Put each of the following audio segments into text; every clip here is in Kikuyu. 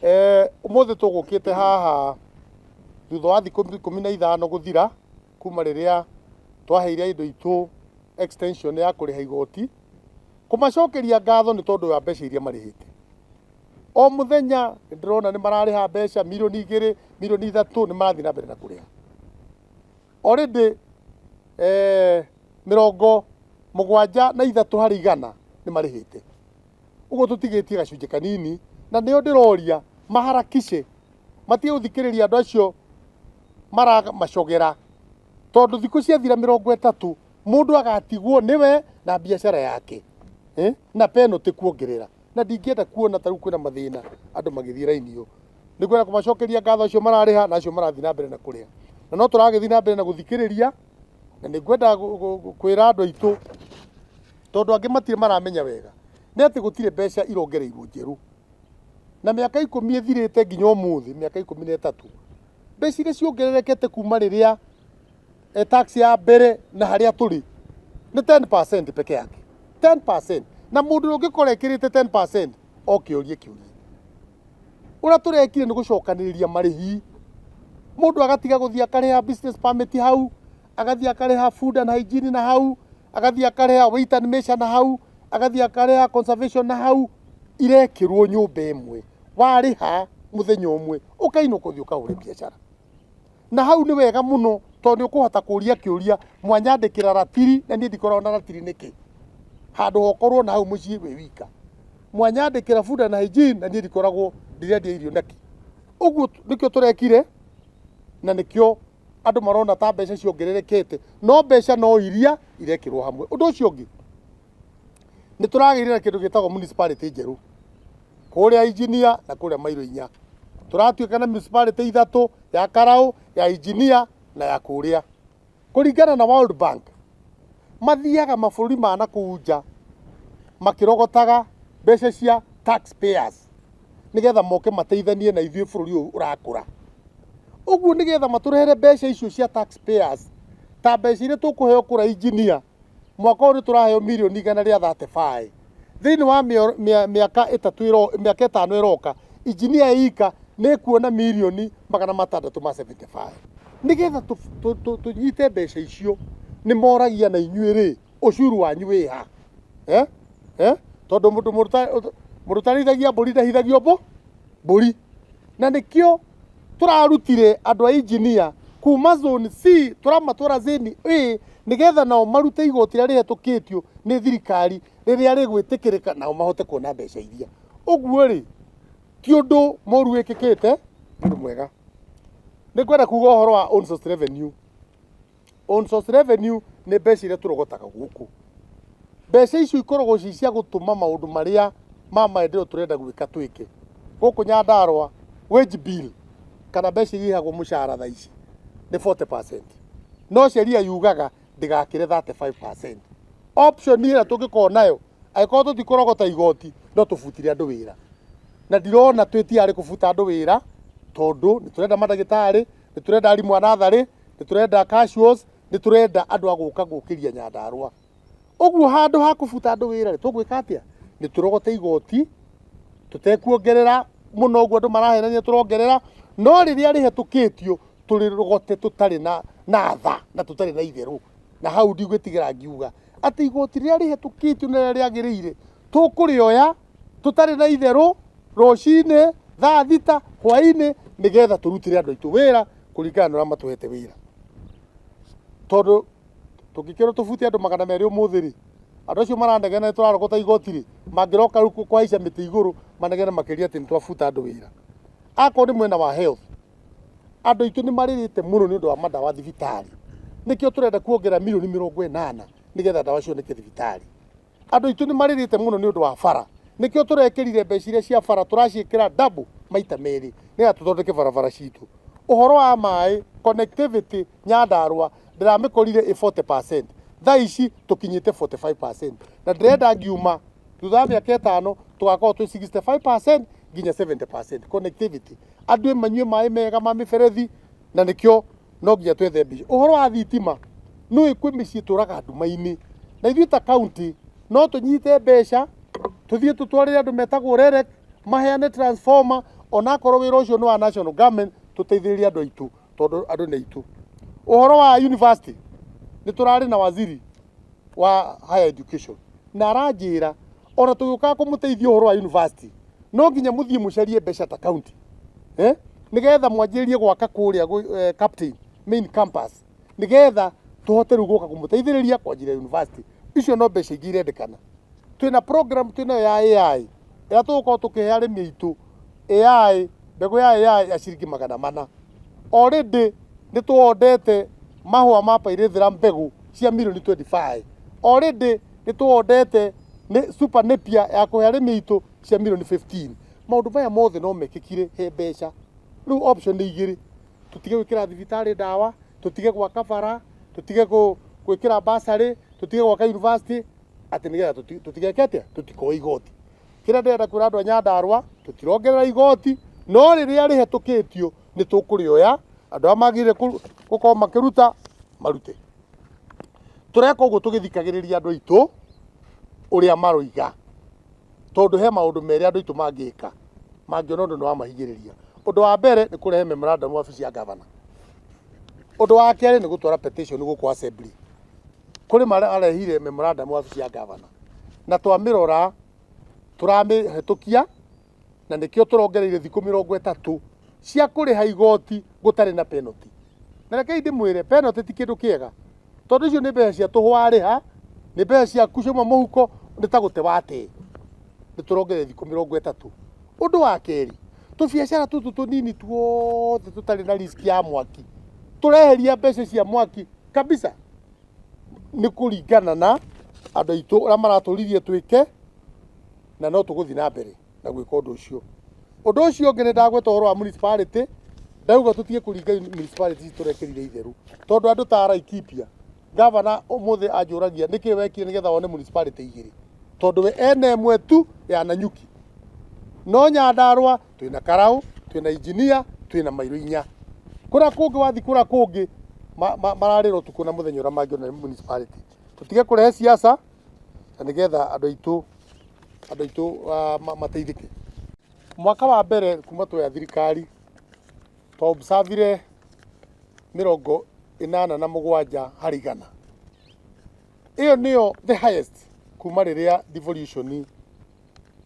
Ũmũthĩ tũgũkĩte haha thutha wa thikũ 15 gũthira kuma rĩrĩa twaheire andũ aitũ extension ya kũrĩha igoti, kũmacokeria ngatho nĩ tondũ wa mbeca iria marĩhĩte. O mũthenya nĩ ndĩrona nĩ mararĩha mbeca mirioni 2, mirioni 3, nĩ marathiĩ na mbere na kũrĩha. Already 73 harĩ igana nĩ marĩhĩte. Ũguo tũtigĩtie gacunjĩ kanini, na nĩo ndĩroria maharakishe, matige gũthikĩrĩria andũ acio maramacogera, tondũ thikũ ciathira 30 mũndũ agatigwo nĩwe na biacara yake, na penalty kuongerera. Na ndingĩenda kuona ta rĩu kwĩna mathĩna andũ magĩthiĩ raini ĩyo. Nĩ ngwenda kũmacokeria ngatho acio mararĩha na acio marathiĩ na mbere na kũrĩha. Na no tũragĩthiĩ na mbere na gũthikĩrĩria, na nĩ ngwenda kwĩra andũ aitũ, tondũ angĩ matirĩ maramenya wega, nĩ atĩ gũtirĩ mbeca irongereirwo njerũ. Na mĩaka 10 ĩthirĩte nginya ũmũthĩ, mĩaka 13, mbeca iria ciongererekete kuma rĩrĩa tax ya mbere na harĩa tũrĩ nĩ 10% peke yake, 10%. Na mũndũ ũrĩa ũngĩkorwo ekĩrĩte 10% oke orie kĩũria. Ũrĩa tũrekire nĩ gũcokanĩrĩria marĩhi, mũndũ agatiga gũthiĩ akarĩha business permit hau, agathiĩ akarĩha food and hygiene na hau, agathiĩ akarĩha weight and measure na hau, agathiĩ akarĩha conservation na hau, irekĩrwo nyũmba ĩmwe. Warĩha mũthenya ũmwe ũkainũka ũthiĩ ũkahũre biacara. Na hau nĩ wega mũno tondũ nĩ ũkũhota kũria kĩũria, mwanyandĩkĩra ratiri na niĩ ndikoragwo na ratiri nĩkĩ? Handũ hokorwo na hau mũciĩ wĩ wika. Mwanyandĩkĩra food and hygiene na niĩ ndikoragwo ndĩrendia irio nakĩ? Ũguo nĩkĩo tũrekire, na nĩkĩo andũ marona ta mbeca ciongererekete, no mbeca no iria irekĩrwo hamwe. Ũndũ ũcio ũngĩ, nĩ tũragĩire na kĩndũ gĩtagwo municipality njerũ kũrĩa Engineer na kũrĩa Mairo 4. Tũratuĩka na municipality ithatũ, ya Karau, ya Engineer na ya kũrĩa. Kũringana na World Bank, mathiaga mabũrũri ma na kũu nja makĩrogotaga mbeca cia taxpayers nĩgetha moke mateithanie na ithuĩ bũrũri ũyũ ũrakũra. Ũguo nĩgetha matũrehere mbeca icio cia taxpayers, ta mbeca iria tũkũheo kũrĩa Engineer, mwaka ũyũ nĩ tũraheo mirioni igana rĩa 35. Thĩinĩ wa mĩaka 3, mĩaka 5 ĩroka, Engineer ika nĩ ĩkuona mirioni magana matandatũ ma 75. Nĩgetha tũnyite mbeca icio, nĩ moragia na inyuĩ rĩ, ũcuru wanyu wĩ ha? Tondũ mũndũ ũtarĩithagia mbũri ndahithagio mbũri. Na nĩkĩo tũrarutire andũ a engineer kuma zone C tũramatwara zone A, nĩgetha nao marute igoti rĩrĩa rĩhetũkĩtio nĩ thirikari rĩrĩa rĩgwĩtĩkĩrĩka, nao mahote kuona mbeca iria. Ũguo rĩ, ti ũndũ mũru wĩkĩkĩte, nĩ ũndũ mwega. Nĩ ngwenda kuga ũhoro wa own source revenue. Own source revenue nĩ mbeca iria tũrogotaga gũkũ. Mbeca icio ikoragwo ci cia gũtũma maũndũ marĩa ma maendeleo tũrenda gwĩka twĩke. Gũkũ Nyandarua wage bill kana mbeca iria ihagwo mũcara thaa ici nĩ 40%. No sheria yugaga ndĩgakĩre 35%. Option ĩrĩa tũngĩkorwo nayo, angĩkorwo tũtikũrogota igoti, no tũbutire andũ wĩra. Na ndirona twĩ tayari kũbuta andũ wĩra, tondũ nĩ tũrenda mandagĩtarĩ, nĩ tũrenda arimũ a natharĩ, nĩ tũrenda casuals, nĩ tũrenda andũ a gũka gũkĩria Nyandarua. Ũguo handũ ha kũbuta andũ wĩra rĩ, tũgwĩka atĩa? Nĩ tũrogote igoti, tũtekuongerera mũno ũguo andũ marahenania tũrongerera, no rĩrĩa rĩhetũkĩtio tũrĩrogote tũtarĩ na tha na tũtarĩ na itherũ. Na hau ndigwĩtigĩra ngiuga atĩ igoti rĩrĩa rĩhetũkĩtio na rĩrĩa rĩagĩrĩire tũkũrĩoya tũtarĩ na itherũ rũcinĩ thaa 6 hwainĩ, nĩgetha tũrutĩre andũ aitũ wĩra kũringana na ũrĩa matũhete wĩra. Tondũ tũngĩkĩrwo tũbute andũ 200 ũmũthĩ rĩ, andũ acio maranegena nĩ tũrarogota igoti rĩ, mangĩroka rĩu kũhaica mĩtĩ igũrũ manegene makĩria atĩ nĩ twabuta andũ wĩra. Akorwo nĩ mwena wa health, andũ aitũ nĩ marĩrĩte mũno nĩ ũndũ wa mandawa thibitarĩ. Nĩkĩo tũrenda kuongerera mirioni 80 nĩgetha ndawa cioneke thibitarĩ. Andũ aitũ nĩ marĩrĩte mũno nĩ ũndũ wa bara. Nĩkĩo tũrekĩrire mbeca iria cia bara, tũraciĩkĩra double maita merĩ nĩgetha tũthondeke barabara citũ. Ũhoro wa maĩ, connectivity Nyandarua ndĩramĩkorire ĩ 40%, thaa ici tũkinyĩte 45%, na ndĩrenda ngiuma thutha wa mĩaka 5 tũgakorwo twĩ 65% nginya 70% connectivity. Andũ manyue maĩ mega ma mĩberethi, na nĩkĩo no nginya twethe mbeca. Ũhoro wa thitima, nĩũĩ kwĩ mĩciĩ tũraga nduma-inĩ, na ithuĩ ta county no tũnyite mbeca tũthiĩ tũtwarĩre andũ metagwo REREC maheane transformer. Onakorwo wĩra ũcio nĩ wa national government, tũteithĩrĩrie andũ aitũ tondũ andũ nĩ aitũ. Ũhoro wa university, nĩ tũrarĩ na waziri wa higher education na aranjĩra ona tũgĩũkaga kũmũteithia ũhoro wa university no nginya mũthiĩ mũcarie mbeca ta county, nĩgetha mwanjĩrĩrie gwaka kũrĩa Captain main campus, nĩgetha tũhote rĩu gũka kũmũteithĩrĩria kwanjĩrĩria university. Icio no mbeca ingĩ irendekana. Twĩna program twĩnayo ya AI ĩrĩa tũgũkorwo tũkĩhe arĩmi aitũ AI, mbegũ ya AI ya ciringi 400. Already nĩ tũondete mahũa ma pyrethrum mbegũ cia mirioni 25. Already nĩ tũondete nĩ super napier ya kũhe arĩmi aitũ cia mirioni 15. Maũndũ maya mothe no mekĩkire he mbeca. Rĩu option nĩ igĩrĩ: tũtige gwĩkĩra thibitarĩ ndawa, tũtige gwaka bara, tũtige gwĩkĩra bursary, tũtige gwaka university, atĩ nĩgetha tũtigeke atĩa, tũtikoe igoti. Kĩrĩa ndĩrenda kwĩra andũ a Nyandarũa, tũtirongerera igoti, no rĩrĩa rĩhetũkĩtio nĩ tũkũrĩoya. Andũ arĩa magĩrĩire gũkorwo makĩruta marute. Tũreka ũguo tũgĩthikagĩrĩria andũ aitũ ũrĩa maroiga, tondũ he maũndũ merĩ andũ aitũ mangĩka mangĩona ũndũ nĩ wamahinyĩrĩria. Ũndũ wa mbere nĩ kũrehe memorandum wabici ya gavana. Ũndũ wa kerĩ nĩ gũtwara petition gũkũ assembly. Kũrĩ marehire memorandum wabici ya gavana na twamĩrora tũramĩhetũkia, na nĩkĩo tũrongereire thikũ 30 cia kũrĩha igoti gũtarĩ na penalty. Na rekei ndĩmwĩre, penalty ti kĩndũ kĩega, tondũ icio nĩ mbeca cia tũhũ warĩha, nĩ mbeca ciaku ciauma mũhuko, nĩ ta gũte watee. Nĩ tũrongereire thikũ 30. Ũndũ wa kerĩ, tũbiacara tũtũ tũnini tuothe tũtarĩ na risk ya mwaki, tũreheria mbeca cia mwaki kabisa. Nĩ kũringana na andũ aitũ ũrĩa maratũririe twĩke, na no tũgũthiĩ na mbere na gwĩka ũndũ ũcio. Ũndũ ũcio ũngĩ, nĩ ndagweta ũhoro wa municipality, ndauga tũtige kũringa municipality ici tũrekĩrire itherũ, tondũ andũ ta Laikipia, gavana ũmũthĩ anjũragia nĩkĩ wekire nĩgetha wone municipality igĩrĩ, tondũ we ena ĩmwe tu ya Nanyuki. No Nyandarũa twĩna Karau, twĩna engineer, twĩna mairũ inya. Kũrĩa kũngĩ wathiĩ kũrĩa kũngĩ mararĩra ũtukũ na mũthenya ũrĩa mangĩona municipality. Tũtige kũrehe siasa na nĩgetha andũ aitũ mateithĩke. Mwaka wa mbere kuma twoya thirikari twa observire 87 harĩ 100. Ĩyo nĩyo the highest kuma rĩrĩa devolution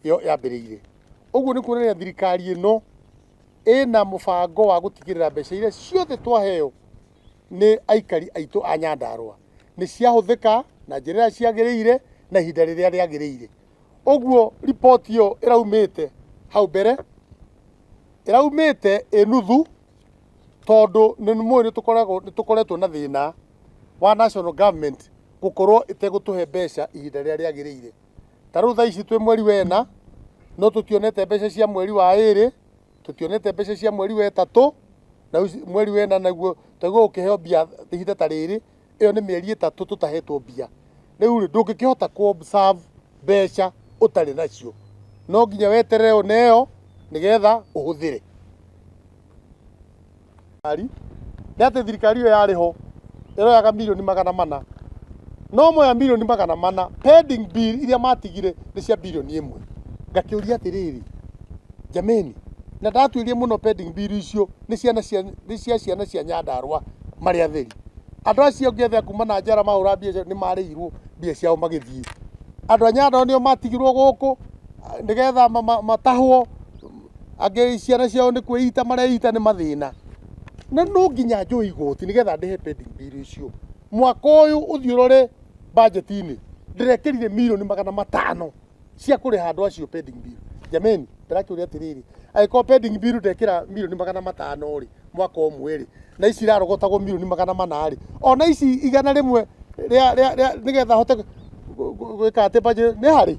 ĩyo yambĩrĩire. Ũguo nĩ kuonania thirikari ĩno ĩna mũbango wa gũtigĩrĩra mbeca iria ciothe twaheo nĩ aikari aitũ a Nyandarũa nĩ ciahũthĩka na njĩra ĩrĩa ciagĩrĩire na ihinda rĩrĩa rĩagĩrĩire. Ũguo riboti ĩyo ĩraumĩte hau mbere ĩraumĩte ĩ nuthu, tondũ nĩ mũĩ nĩ tũkoretwo na thĩna wa national government gũkorwo ĩtegũtũhe mbeca ihinda rĩrĩa rĩagĩrĩire. Ta rĩu thaa ici twĩ mweri wena, no tũtionete mbeca cia mweri wa ĩrĩ, tũtionete mbeca cia mweri wa ĩtatũ, na rĩu mweri wena naguo twaigua ũkĩheo mbia ihinda ta rĩrĩ, ĩyo nĩ mĩeri 3 tũtahetwo mbia. Rĩu rĩ, ndũngĩkĩhota kũ observe mbeca ũtarĩ nacio, no nginya weterere ũneo nĩgetha ũhũthĩre. Nĩ atĩ thirikari ĩyo yarĩ ho ĩroyaga mirioni 400, no moya mirioni 400, pending bill iria matigire nĩ cia birioni 1. Ngakĩũria atĩrĩrĩ, jameni, na ndatuĩrie mũno, pending bill icio nĩ cia ciana cia Nyandarũa marĩ atheri. Andũ acio angĩ othe a kuma na njara mahũra mbia nĩ marĩhirwo mbia ciao magĩthiĩ. Andũ a Nyandarũa nĩo matigirwo gũkũ nĩgetha matahwo, angĩ ciana ciao nĩ kwĩita mareita nĩ mathĩna. Na no nginya njũe igoti nĩgetha ndĩhe pending bill icio. Mwaka ũyũ ũthiĩ ũrore budget-inĩ, ndĩrekĩrire mirioni 500 cia kũrĩha andũ acio pending bill. Jameni, ndĩrakĩũria atĩrĩrĩ, angĩkorwo pending bill ndekĩra mirioni 500 rĩ mwaka ũmwe rĩ, na ici irarogotagwo mirioni 400 rĩ, ona ici 100 rĩa nĩgetha hote gwĩka atĩ budget nĩ harĩ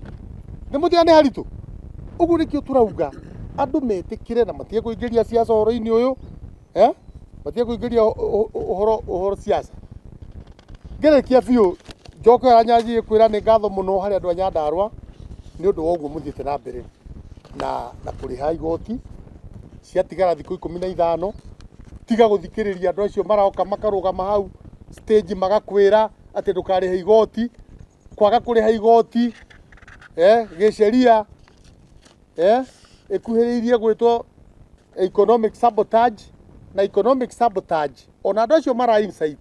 nĩ mũtiga nĩ haritũ. Ũguo nĩkĩo tũrauga andũ metĩkĩre na matige kũingĩria siasa ũhoro-inĩ ũyũ, matige kũingĩria ũhoro siasa. Ngĩrĩkia biũ, njoke harĩa nyanjie kwĩra nĩ ngatho mũno harĩ andũ a Nyandarũa nĩ ũndũ wa ũguo mũthiĩte na mbere na kũrĩha igoti. Ciatigara thikũ 15, tiga gũthikĩrĩria andũ acio maroka makarũgama hau stage magakwĩra atĩ ndũkarĩhe igoti. Kwaga kũrĩha igoti gĩceria ĩkuhĩrĩirie gwĩtwo Economic sabotage na economic sabotage ona andũ acio mara insight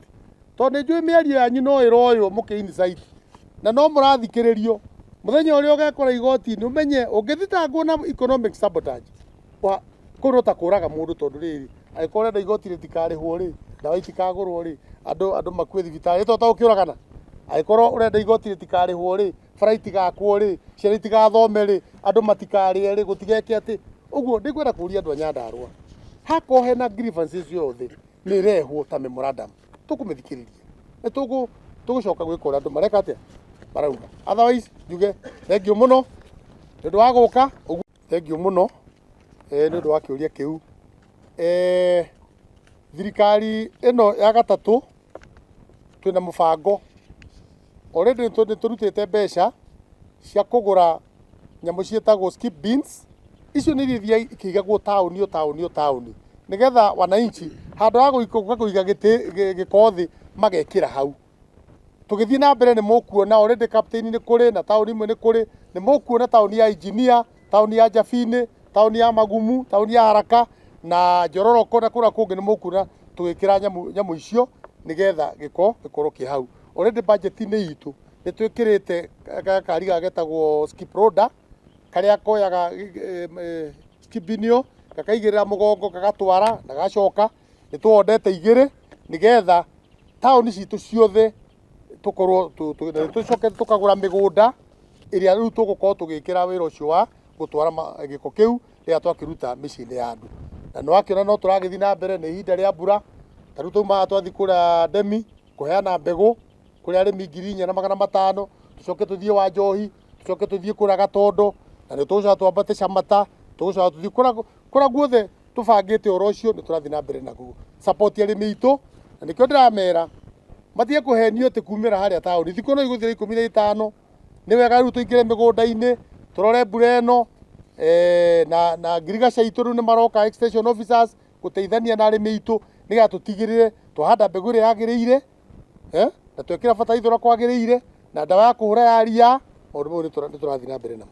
tondũ nĩ njũĩ mĩario yanyu no ĩroywo mũkĩ insight na no mũrathikĩrĩrio. Mũthenya ũrĩa ũgekora igoti-inĩ ũmenye ũngĩthitangwo na economic sabotage wa kũu no ta kũraga mũndũ, tondũ rĩrĩ, angĩkorwo ũrenda igoti rĩtikarĩhwo rĩ, ndawa itikagũrwo rĩ, andũ makue thibitarĩ, to ta ũkĩũragana. Angĩkorwo ũrenda igoti rĩtikarĩhwo rĩ, bara itigakwo rĩ, ciana itigathome rĩ, andũ matikarĩe rĩ, gũtigeke atĩ ũguo. Ndĩkwenda kũria andũ a Nyandarũa, hakorwo hena grievances yothe nĩ ĩrehwo ta memorandum, tũkũmĩthikĩrĩria, nĩ tũgũcoka gwĩka ũrĩa andũ mareka atĩa marauga. Otherwise njuge thengiũ mũno nĩ ũndũ wa gũka ũguo, thengiũ mũno nĩ ũndũ wa kĩũria kĩu. Thirikari ĩno ya gatatũ twĩna mũbango already, nĩ tũrutĩte mbeca cia kũgũra nyamũ ciĩtagwo skip bins. Icio nĩ iria ithiaga ikĩigagwo taũni o taũni o taũni, nĩgetha wananchi handũ ha gũka kũiga gĩko thĩ magekĩra hau. Tũgĩthiĩ na mbere nĩ mũkuona already Captain nĩ kũrĩ na taũni imwe nĩ kũrĩ, nĩ mũkuona taũni ya Engineer, taũni ya Njabini, taũni ya Magumu, taũni ya Haraka na Njororoko na kũrĩa kũngĩ nĩ mũkuona tũgĩkĩra nyamũ icio nĩgetha gĩko gĩkorwo kĩ hau. Already budget-inĩ itũ nĩ twĩkĩrĩte gakari gaka getagwo skip loader, karĩa koyaga skip bin ĩyo, gakaigĩrĩra mũgongo, gagatwara na gagacoka. Nĩ tũwondete igĩrĩ nĩgetha taũni citũ ciothe tũkorwo tũcoke tũkagũra mĩgũnda ĩrĩa rĩu tũgũkorwo tũgĩkĩra wĩra ũcio wa gũtwara gĩko kĩu rĩrĩa twakĩruta mĩciĩ-inĩ ya andũ. Na nĩ wakĩona no tũragĩthiĩ na mbere, nĩ ihinda rĩa mbura. Ta rĩu taumaga twathiĩ kũrĩa Ndemi kũheana mbegũ kũrĩ arĩmi 4500, tũcoke tũthiĩ Wanjohi, tũcoke tũthiĩ kũrĩa Gatondo, na nĩ tũgũcoka twambate Camata, tũgũcoka tũthiĩ kũrĩa guothe tũbangĩte ũhoro ũcio. Nĩ tũrathiĩ na mbere na gũ support arĩmi aitũ, na nĩkĩo ndĩramera matige kũhenio atĩ kumĩra harĩa taũni thikũ no igũthira 15. Nĩ wega rĩu tũingĩre mĩgũnda-inĩ tũrore mbura ĩno na ngirigaca itũ. Rĩu nĩ maroka extension officers gũteithania na arĩmi aitũ nĩgetha tũtigĩrĩre twahanda mbegũ ĩrĩa yagĩrĩire, na twekĩra bataraitha ũrĩa kwagĩrĩire na ndawa ya kũhũra ya ria. Maũndũ mau nĩ tũrathiĩ na mbere namo.